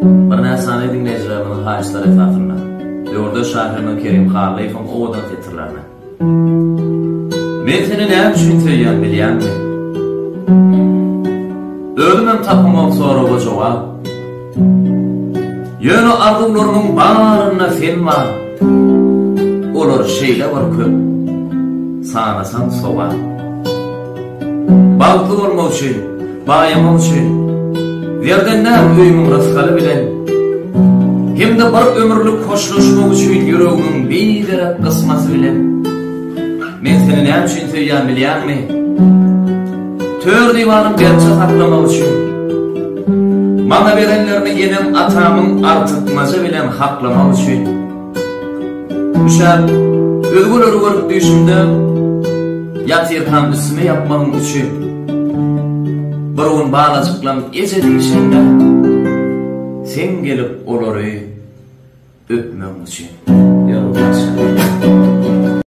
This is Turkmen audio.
Birnäçe sany diňleýjilerimiziň haýyşlary esasynda, döwürdeş şahyrymyz Kerim Hallyýewiň owadan setirlerini. Men seni näme üçin söýýän bilýäňmi? Özümem tapamok soraga jogap. Ýöne arzuwlarymyň barynda sen bar. Olar şeýle bir köp, sanasaň sogap. Bagtly bolmak üçin, baýamak üçin, Zerden däl öýümiň rysgaly bilen, Hem-de bir ömürlik hoşlaşmak üçin Ýüregimiň biderek gysmasy bilen. Men seni näme üçin söýýän bilýäňmi? Tör diwaryň berkje saklamak üçin. Maňa berenlerini enem-atamyň artykmajy bilen haklamak üçin. Üşäp, özgeleri görüp düýşümde, Ýatyrkam üstüme ýapmagyň üçin. Bir gün balajyklam eje diýşende, Sen gelip olary öpmegiň üçin.